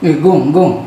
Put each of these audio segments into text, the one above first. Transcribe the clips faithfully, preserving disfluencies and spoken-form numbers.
Eh, Gung, Gung.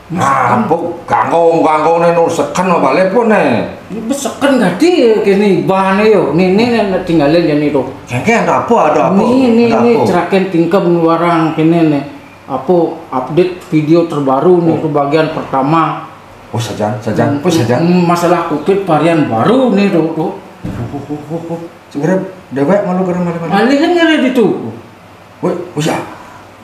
Nah, bu, gangkong, gangkong ne nu seken apa le pun ne. Ini seken gadi ya kene ibane yo. Nene ne tinggalin ya ni tuh. Kengke ada apa, ada apa? Ini, ini, Ada ini apa? Ceraken tingkep ngeluaran kene ne. Apa update video terbaru nih Oh. Tuh bagian pertama. Oh, sajan, sajan, Hmm, oh, sajan. Hmm, masalah covid varian baru nih tuh, tuh. Segera dewek malu keren malu malu. Malih kan ngere di tuh. Woi, oh ya.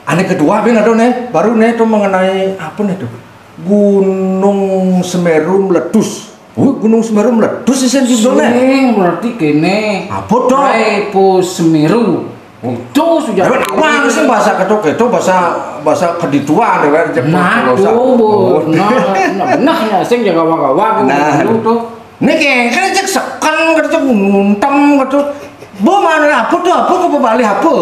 Ane kedua bin ada nih, baru nih tuh mengenai apa nih tuh? Gunung Semeru meletus. Woi, Gunung Semeru meletus sih sen judulnya. Sing berarti kene. Apa tuh? Hai po Semeru. Oh. Itu sudah. Emang apa sih bahasa ketok itu bahasa bahasa kedituan ya kan? Nah, tuh, Bu. Oh. Nah, nah, benar ya sing jaga gawa-gawa Nah. Dulu tuh. Ini kayak kan cek seken gitu, cek nguntem gitu. Bu mana apa tuh? Apa ke balik apa?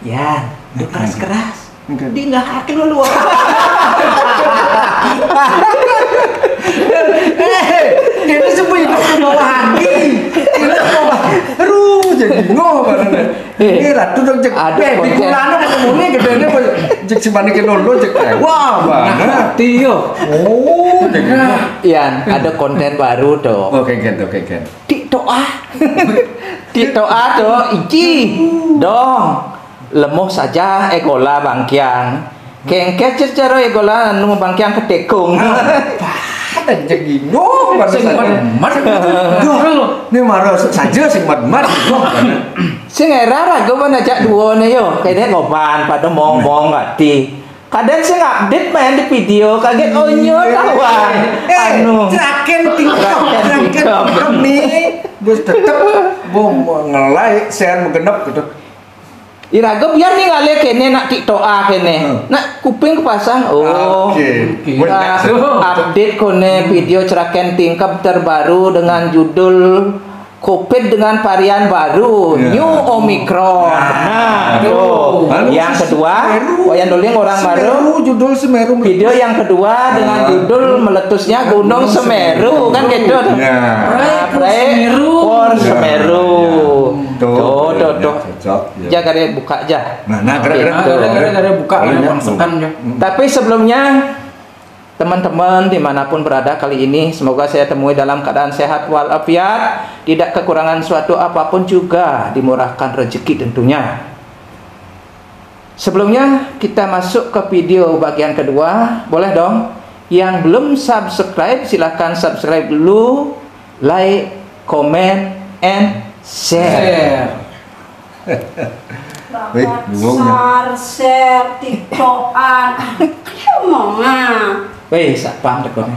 Ya, itu keras-keras. Oke. Di nggak hati lu luar. Eh, ini semua itu ke bawah hati. Ini ke bawah. Aduh, jadi bingung banget. Eh, ini ratu dong cek. Aduh, eh, konten. Di kulana mau ngomongnya gede ini cek si manekin dulu cek. Wah, mana? Hati yo. Oh, jadi Nah, Ian, ada konten baru tuh. Oke, gen, oke, gen. TikTok ah. TikTok ah tuh, iki. Dong. Lemuh saja egola bangkiang. Kengke cercero egola anu bangkiang ketekung. Ada jegino pada Sing saya. Mat-mat. Duh, ini marah saja sing mat-mat. Duh. Sing era ragu mana cak duo ne yo. Kene ngoban pada mong-mong ati. Kadang sing update main di video kaget onyo tawa. Eh, Anu. Ceraken tingkap, Ceraken ceraken tingkap. Tingkap nih. Bos tetep mau nge-like, share, menggenep gitu. Iraga biar nih ngale kene nak TikTok ah kene. Hmm. Nak kuping kepasang. Oh. Oke. Kita Wait, next. Update kone video ceraken tingkap terbaru dengan judul covid dengan varian baru, Ya. New Omicron. Nah, Nah, tuh. Lalu Yang si kedua, Semeru. Wayan Doling orang Semeru, baru. Judul Semeru. Video yang kedua dengan Ah. judul meletusnya Gunung Semeru, kan gitu. Ya. Nah, Pray for Pray Semeru. for Ya. Semeru. Tuh, Tuh, tuh, ya, tuh. Cocok, ya. Jaga deh buka aja. Nah, nah, gara-gara Gitu. Nah, gara-gara, gara-gara buka, Boleh, ada ya. Bang Sekan, ya. Hmm. Tapi sebelumnya, teman-teman dimanapun berada kali ini, semoga saya temui dalam keadaan sehat walafiat, tidak kekurangan suatu apapun juga, dimurahkan rezeki tentunya. Sebelumnya kita masuk ke video bagian kedua, boleh dong? Yang belum subscribe, silahkan subscribe dulu, like, comment, and share. Share. Wih, bingung ya. Dasar share, TikTokan. Omongan. Wih, satpam tekone.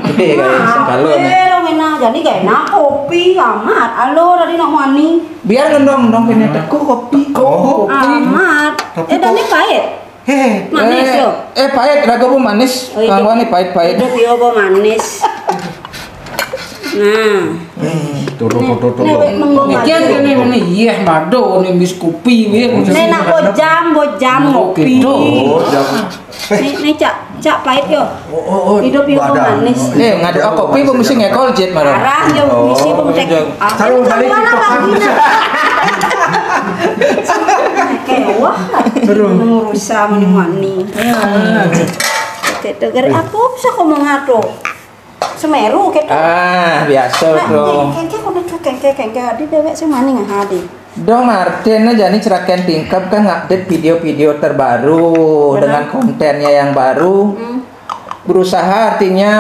Gede kayak Nah, sengkalo nih. Pero ngena, jadi gak enak kopi amat. Alo, tadi nak mani. Biar ngendong-ngendong kene teko kopi. Oh. Kopi. Amat. Tapi Eh, tadi kok pahit. Heh. Manis, eh, yo. Eh, pahit, raga bu manis. Oh, itu. Kanggo nih pahit-pahit. Itu bio bu manis. Nah. Tuh, tuh, tuh, tuh, tuh, Nek, tuh. Nek, wek menggo Nek, madu. Kian kene ngene, iya, madu, ini mis kopi, weh. Nek, nak bojam, bojam Oh, ngopi. Gitu. Oh, jam. Nek, nek, cak, cak pahit yo. Oh, oh, oh. Hidup yo Wadah. Manis. Eh, ngadu kopi, bu mesti ngekol jet, marah. Arah yo, Oh, mesti bu tek. iya. Ah, Kalau itu balik kawan itu apa kan guna? Kewah. Aduh. Ngurusa mani-mani. Ya. Oke, tuh, gari aku bisa ngomong atuh. Semeru gitu. Ah, biasa Nah, tuh. Kengke, kengke, kono tuh, kengke, kengke. Adi dewek sing mani ngahadi. Dong Martin aja nih cerakan tingkap kan ngupdate video-video terbaru Benar. Dengan kontennya yang baru. Hmm. Berusaha artinya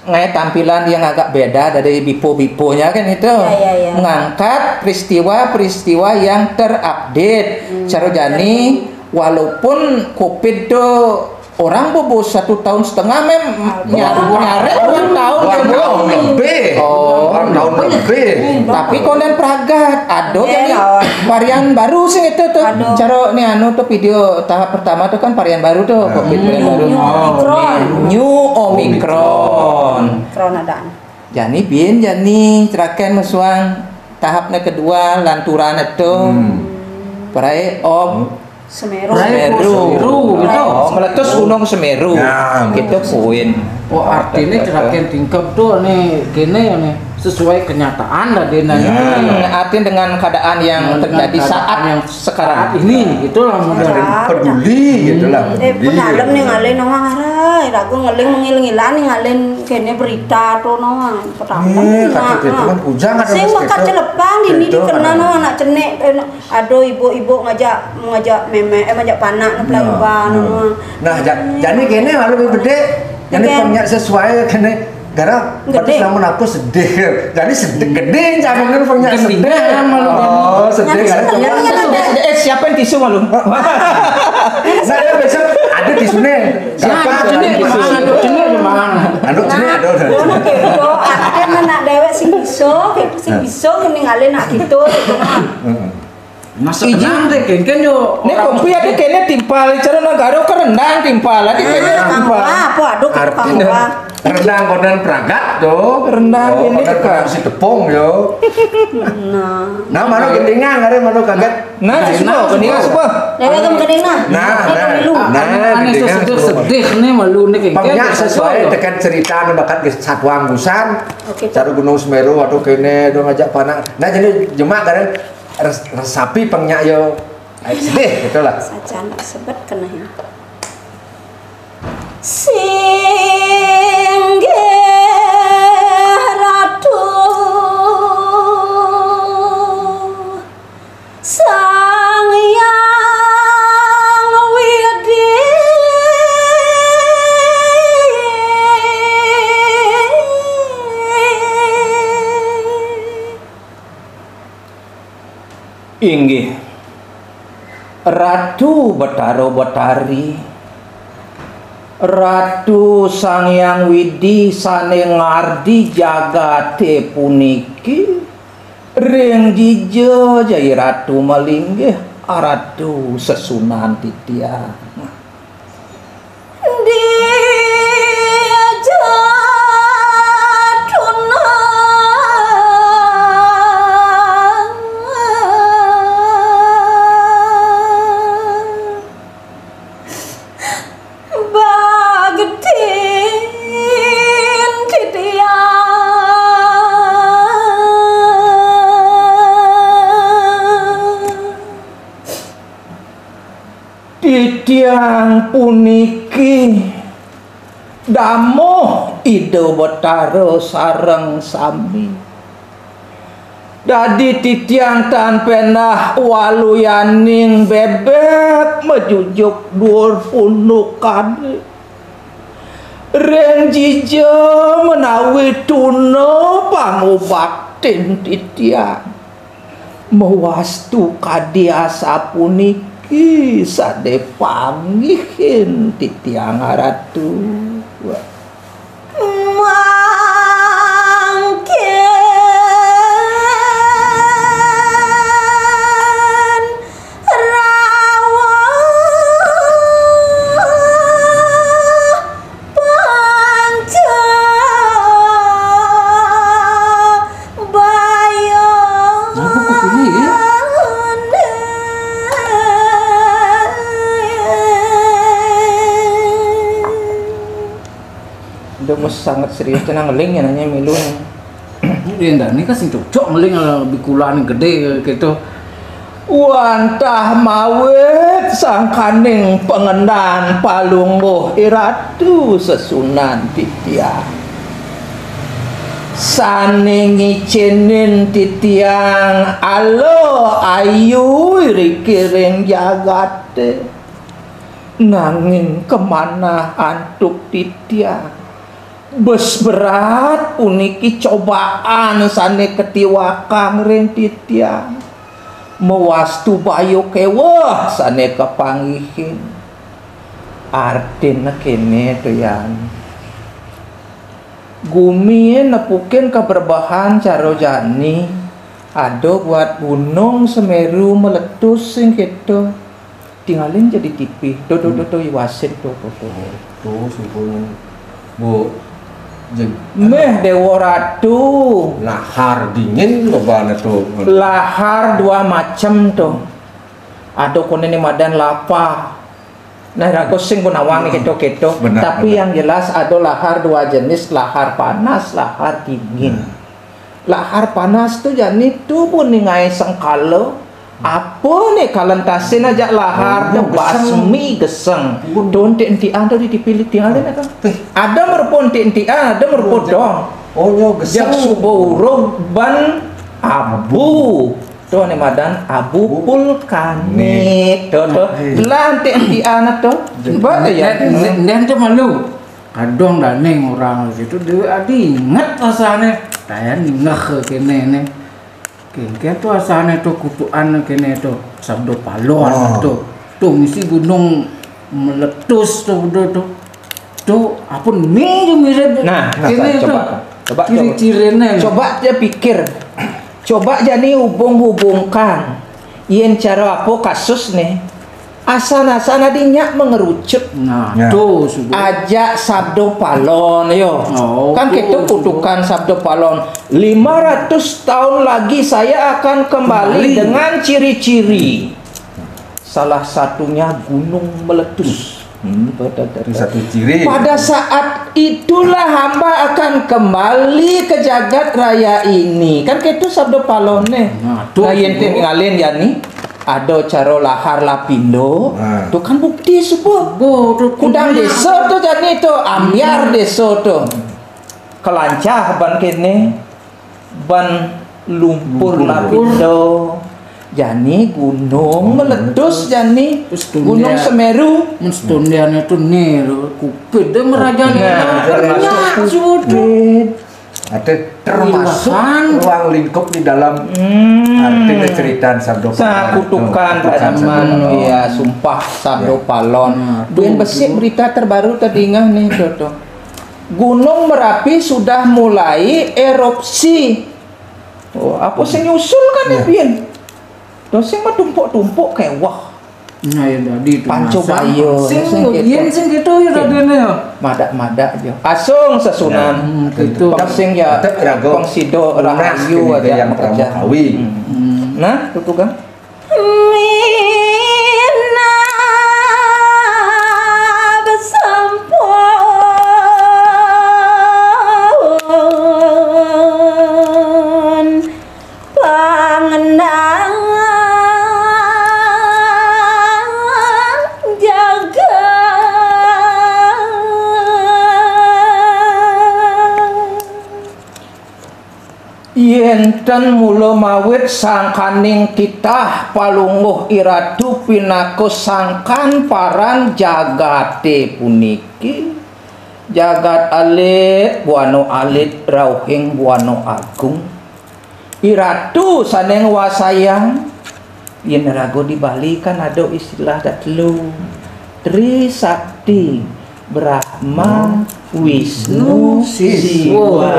ngai tampilan yang agak beda dari bipo-biponya kan itu. Ya, ya, ya. Mengangkat peristiwa-peristiwa yang terupdate. Hmm. Caro jani, walaupun covid tuh orang bobo satu tahun setengah mem Aduh. Nyari nyari dua tahun Dua dua tahun lebih. Oh. Dua tahun lebih. Tapi konten pragat ada Iya, jadi dong. Varian baru sih itu tuh. Aduh. Cara nih anu tuh video tahap pertama tuh kan varian baru tuh Nah. covid varian baru. New Omicron. New Omicron. Kron ada. Jani bin jani cerakan musuang tahapnya kedua lanturan itu. Hmm. Perai op Hmm. Semeru. Semeru. Semeru, gitu. Oh, meletus Gunung Semeru. Nah, gitu, poin. Oh, artinya cerakan tingkep tuh nih, gini ya nih, sesuai kenyataan dah dia nanya. Hmm, artinya dengan keadaan yang terjadi saat yang sekarang ini, gitulah model. Peduli, gitulah. Eh, peduli. Pedalem nih ngalih nongong, arai, ragu ngeling, mengiling-ilang nih ngalih kene berita tuh nongong. Pedalem. Nih, nah, kata dia, nah. Kan ujang ada. Sing mas maka gitu. Celepang ini gitu, dikena kan. Nongong anak cenik, eh, aduh, ibu-ibu ngajak, ngajak meme, eh, ngajak panak, nah, pelayuan, nah. Nah, ja-, jadi kene lalu gede, jadi oke. Penyak sesuai kene. Gara gedé. Berarti selama apa sedih? Jadi sedih gedé, jangan lu punya sedih. Gendingan malu. Oh, sedih kan? Gendingan. Eh, eh, siapa yang tisu malu? Saya besok ada tisu nih. Ya, ada tisu nih, Bang. Ada tisu nih, Bang. Anu sini ada, ada. Nah, ngono ki, yo, akhirnya nak dewek sing iso, sing iso ninggalin nak gitu, gitu. Heeh. Masuk ijin. Tenang deh, kengken yo. Nek kopi ada kene timpal, cara nang Garo kerendang timpal, ada kene timpal. Wah, apa aduh. Artinya, kerendang kodan pragat tuh. Kerendang. Oh, ini kodan dekat. Si tepung yo. Nah. Nah, mana gendingan, ada mana kaget. Nah, nah, semua, gendingan semua. Nah, nah, nah, nah, gendingan semua. Sedih nih malu nih kengken. Pokoknya sesuai dengan cerita nih bakat satuan busan. Oke. Cara Gunung Semeru, aduh kene, aduh ngajak panak. Nah, jadi jemak kan. Res-, resapi pengnyak yo, eh, sedih, gitulah. Sajan sebet kena ini. Singgih Ratu Sang Hyang Widi. Inggih, Ratu Betara Betari, Ratu Sang Hyang Widi sane ngardi jagate puniki, ring jija jai Ratu malinggih, Ratu sesunan titiang. Titiang puniki damuh Ida Betara sareng sami. Dadi titiang tan pendah waluyaning bebek majujuk duur pundukane. Ring jija menawi tuna pangubaktin titiang. Mawastu kadi asapuniki sane panggihin titiang Ratu. Mangkin rawuh panca bayone. Apa kopinya ya? Udah mau sangat serius, tenang, ngeling ya nanya milu. Ini ndak, ini kan sing cocok ngeling, eh, bikulan gede gitu. Wantah mawit sangkaning pangendan palungguh Iratu sesunan titiang. Sane ngicenin titiang ala ayu iriki ring jagate. Nanging kamanah antuk titiang. Bes berat puniki cobaan sane katiwakang ring titiang. Mawastu baya keweh sane kapanggihin. Artine kene to, Yan. Gumi nepukin kabrebehan cara jani. Ada buat Gunung Semeru meletus sing keto. Tingalin jadi tipih. Tuh, tuh, tuh, tuh, iwasin tuh, tuh, tuh. Tuh, simpulnya. Bu, jeg-, meh Dewa Ratu. Lahar dingin bebana tuh. Lahar dua macem tuh. Ado koné né madan lapa. Nah, raga sing gunawan kéto-kéto. Benar, tapi benar. Yang jelas ado lahar dua jenis, lahar panas, lahar dingin. Lahar panas tu jani tu buni ngaé sengkala. Apa né kalentasin ajak lahar tu, basmi geseng. Tuh, enti enti ado di dipilih tinggal kan. Ada merupa enti enti ada merupa dong. Oh, nyo geseng. Jak suba uruh ban abu. Tu né madan abu vulkanik. Tu, tu. Lah, enti enti ana tu. Ba ya. Nden tu malu. Kadang dané urang situ dia adi inget rasané. Tayan ngeh kéné né. Kéngkén tu rasané tu kutukan kéné tu. Sabdo palon tu. Tu misi gunung meletus tu, tu. Tu apa ni je mirip. Nah, nah, kéné tu. Coba, coba, ciri-ciriné. Coba ja pikir. Coba jani hubung-hubungkan. Yén cara apa kasus né? Asan-asan adi nyak mengerucut. Nah, tu suba. Ajak sabdo palon yo. Oh, kan tu, kita tu kutukan sabdo palon. Lima ratus tahun lagi saya akan kembali dengan ciri-ciri. Salah satunya gunung meletus. Hmm, betul, betul. Itu satu ciri. Pada saat itulah hamba akan kembali ke jagat raya ini. Kan kéto sabdo paloné. Nah, tu. Lah, yén tinggalin jani, ado cara lahar lapindo. Nah. Tu kan bukti suba. Suba, tu. Kudang désa tu jani tu, ambiar désa tu. Kelancah ban kéné. Ban lumpur lapindo. Jani gunung meletus jani. Gunung Semeru. Mun setundian itu nih, kupit deh merajalela. Nah, termasuk kupit. Ada termasuk ruang lingkup di dalam arti cerita sabdo palon. Kutukan pada zaman, ya, sumpah sabdo palon. Nah, besi berita terbaru tadi ngah nih, Dodo. Gunung Merapi sudah mulai erupsi. Oh, apa sing nyusul kan, ya, Pian? Tuh sing mah tumpuk-tumpuk kewah. Nah, ya tadi tu. Panco Bayo, sing, sing gitu. Yén sing gitu ya tadi né ya. Madak-madak aja. Asung sesunan. Hmm, gitu. Pang sing ya, tetep irago pang sida rahayu aja yang makerja. Nah, tutu kan. Minab sampun pangendang jagat. Yén ten mula mawit sangkaning titah palungguh iratu pinaka sangkan paran jagaté puniki, jagat alit, buana alit, rauhing buana agung. Iratu sané nguasayang, Yén raga di Bali kan ada istilah dak telu. Tri Sakti, Brahma, Wisnu, Siwa.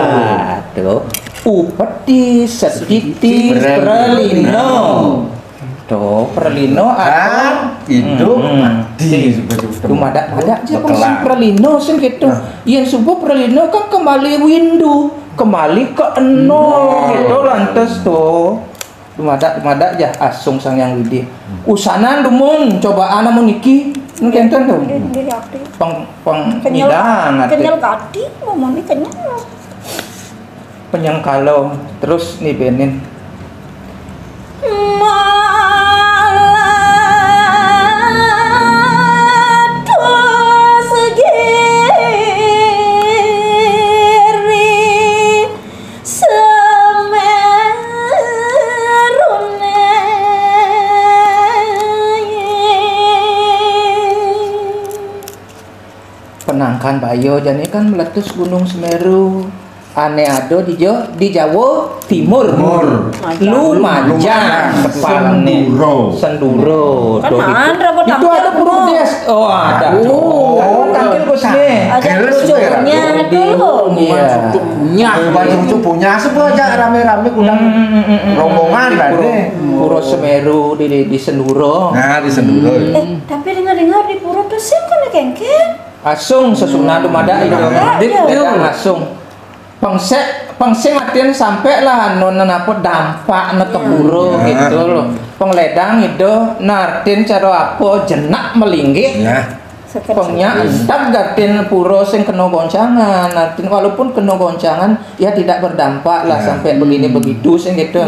Tuh. Upeti, Setiti, Pralina. Tuh, Pralina atau hidup, mati. Tuh madak-madak aja pang sing Pralina sing gitu. Yén suba Pralina kan kembali windu, kembali ke eno gitu lantas tuh. Dumadak, dumadak jah asung Sang Hyang Widhi. Usanan dumun cobaan amun niki. Nu kénten to. Nggih, nggih, Ati. Peng-, pengidaan ati. Kenyel kati, momoni kenyel. Penyengkala terus nibenin. Meletus giri. Semerune. Penangkan baya jani kan meletus Gunung Semeru. Ané ada di Ja-, di Jawa Timur. Timur. Lumajang. Lumajang. Tepalné. Senduro. Senduro. Kan tuh, maan itu. Raga itu tangkil ada pura semua. Des-, oh, ada. Oh. Ada tangkil bosné. Ada. Ada kerucuknya tuh. Iya. Nyah. Bukan cucu punya, sebut aja rame-rame kudang rombongan lah deh. Pura Semeru di, di, di Senduro. Nah, di Senduro. Eh, tapi dengar-dengar di pura tuh sing kena kengkeng. Asung sesunan tuh madak itu. Madak, ya. Asung. Pengsek, pengsing artin sampai lah anu, napa, dampak na ke pura gitu loh. Pengledang itu nartin cara apa jenak melinggih. Pengnya entak artin pura sing kena goncangan. Artin walaupun kena goncangan, ya tidak berdampak lah sampai begini begitu sing gitu.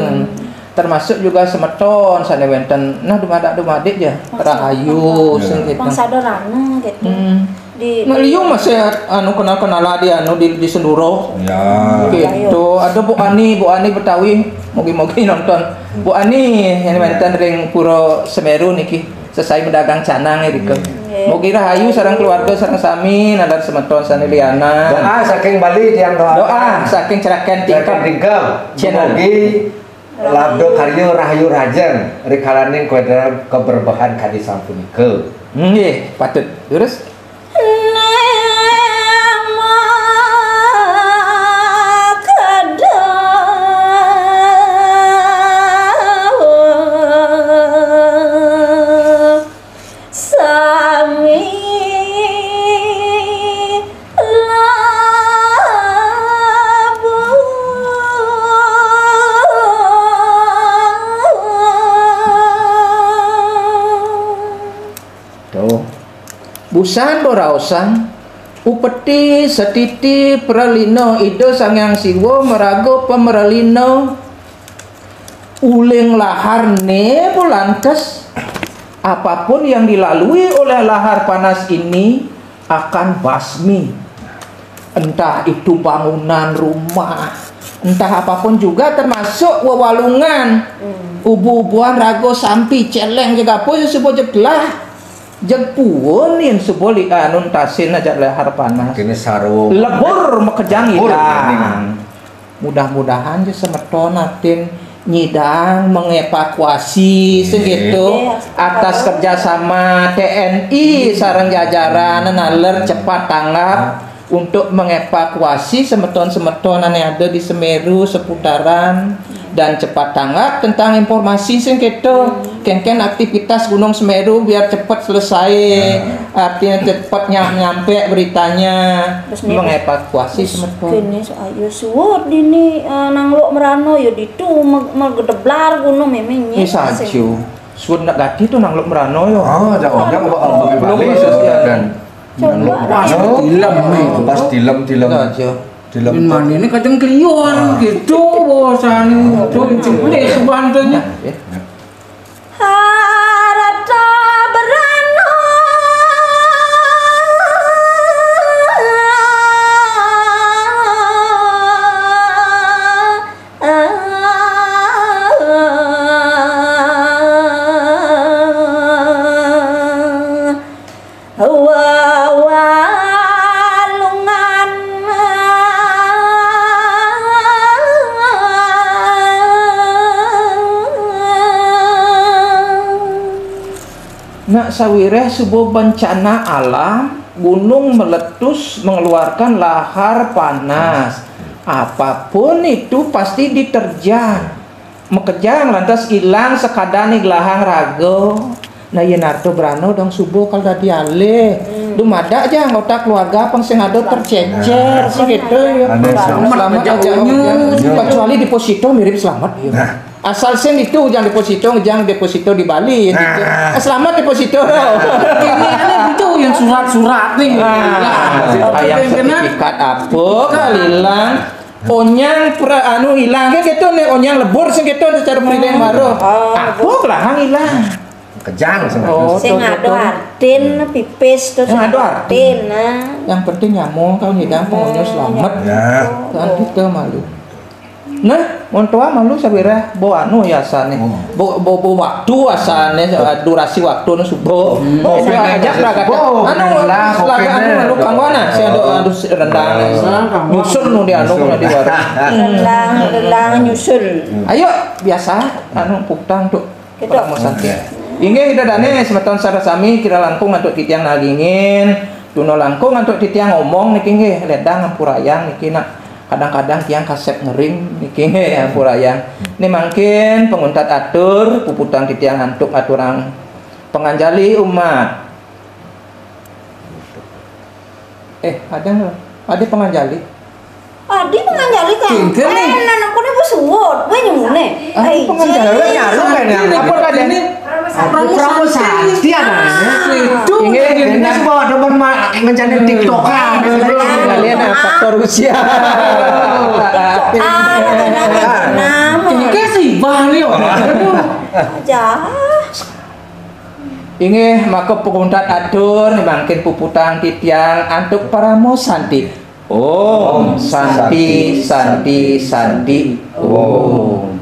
Termasuk juga semeton sane wenten, nah, dumadak-dumadik ya, rahayu sing gitu. Pengsadarana gitu. Di, nah, liu masih anu kenal-kenal di anu di, di Senduro. Ya. Gitu. Ada Bu Ani, Bu Ani Betawi, mugi-mugi nonton. Bu Ani yang wenten ring Pura Semeru niki, sesai mendagang canang ya gitu. Mugi rahayu sareng keluarga sareng sami, nalar semeton sane liana. Doa saking Bali, tiang doa. Doa saking Ceraken Tingkep. Ceraken Tingkep. Channel. Mugi labda karya rahayu rahajeng rikalaning kawedar kaberbehan kadi sampunika. Nggih, patut. Terus? Sami labuh. Tuh. Busan boraosan, upeti setiti pralina Ida Sang Hyang Siwa maraga pamralina. Uling laharne pulantes, apapun yang dilalui oleh lahar panas ini akan basmi. Entah itu bangunan rumah, entah apapun juga termasuk wewalungan. Ubu-ubuan raga sampi celeng jeg apa ya suba jeg telah. Jeg puun yen suba li anu nentasin ajak lahar panas. Kene sarung. Lebur makejang ilang. Mudah-mudahan je semeton atin nyidang mengevakuasi segitu atas kerjasama T N I sareng jajaran naler cepat tanggap untuk mengevakuasi semeton-semeton ane ada di Semeru seputaran dan cepat tanggap tentang informasi sing keto. Kenken aktivitas Gunung Semeru biar cepat selesai. Artinya cepat nyam-, nyampe beritanya. Terus nih, mengevakuasi semeton. Kene ayo suud dini, eh, nang Lok Merano ya ditu me-, megedeblar gunung memeng. Ih, sajo. Suud nak gati tu nang Lok Merano yo. Ah, jauh, jauh, Bali, suud kan. Coba. Pas dilem nih. Pas dilem, dilem. Sajo. Dilem. Min mani ini kadang keliuan gitu, bosan. Tuh, cemplek sebantunya. Harta berana. Wewalungan. Nak sawireh suba bencana alam, gunung meletus mengeluarkan lahar panas. Apapun itu pasti diterjang. Makejang lantas ilang sakadane gelahang raga. Nah, yen arta brana dong suba kal dadi alih. Dumadak ja anggota keluarga pang sing ada tercecer sing gitu ya. Selamat aja, kecuali deposito mirip selamat ya. Asal sing itu jangan deposito, jangan deposito di Bali ya gitu. Eh, selamat deposito. Ini aneh gitu yang surat-surat nih. Kayak sertifikat apa kal ilang. Onyang pra-, anu ilang kan gitu nih, onyang lebur sing gitu secara prileng baru. Aku kelahang ilang. Kejang sing. Oh, sing tuh, ada tuh. Artin pipis tuh sing ada artin, nah. Yang penting nyamuk kau nyidang pengunjung selamat. Ya. Kan kita malu. Nah, montoa malu sabira bo anu ya asane. Bo, bo, bo waktu asane, eh, durasi waktu nu subuh. Bo, ajak lah kata. Anu, lah, selagi anu, anu, kamu mana? Saya ada anu rendang. Nyusul nu di anu, nu di warung. Rendang, rendang, nyusul. Ayo, biasa, anu, putang tuh. Gitu. Inggih, Ida dane semeton sareng sami kira langkung antuk titiang nagingin, tuna langkung antuk titiang ngomong niki nggih, ledang ampurayang niki nak. Kadang-kadang tiang kasep ngering niki nggih, ampurayang. Ni mangkin penguntat atur puputang titiang antuk aturang panganjali umat. Eh, ada nggak? Ada panganjali? Ah, Dia penganjali kan? Cinta nih. Eh, anak aku nih bersuut, gue nyemune. Aku penganjali, nyaru kan ya? Apa tadi? Ini Pramu Santi namanya. Ini ini semua teman ma- ngencana TikTokan. Kalian apa faktor usia? Ah, nama. Ini sih Bali. Jah. Inggih, maka pukuntan atur mangkin puputang titiang antuk paramo santi. Om santi santi santi om.